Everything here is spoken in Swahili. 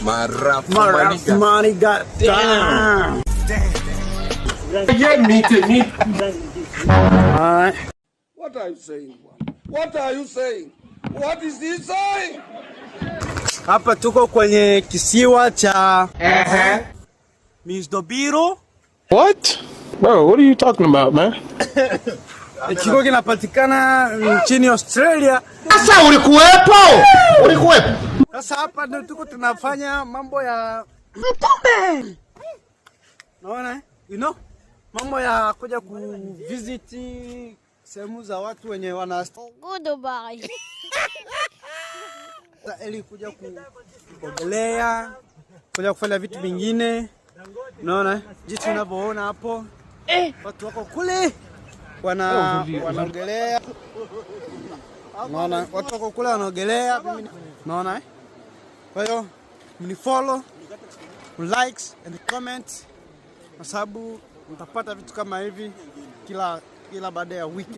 Marafu. Marafu maniga. Damn. Yeah, me too, me. Alright. What are you saying, bwana? What are you saying? What is he saying? Hapa tuko kwenye kisiwa cha Mizdobiro. What? Bro, what are you talking about, man? Kiko kinapatikana nchini Australia. Sasa ulikuwepo? Ulikuwepo? Sasa hapa ndio tuko tunafanya mambo ya mtume. Naona eh? Mambo ya kuja kuvisit sehemu za watu wenye wana Goodbye. Ili kuja kuogelea, kuja kufanya vitu vingine. Unaona eh? Jinsi unavyoona hapo watu wako kule wanaogelea. Unaona watu wako kule wanaogelea. Unaona eh? Kwa hiyo mnifollow, likes and comment kwa sababu mtapata vitu kama hivi kila baada ya wiki.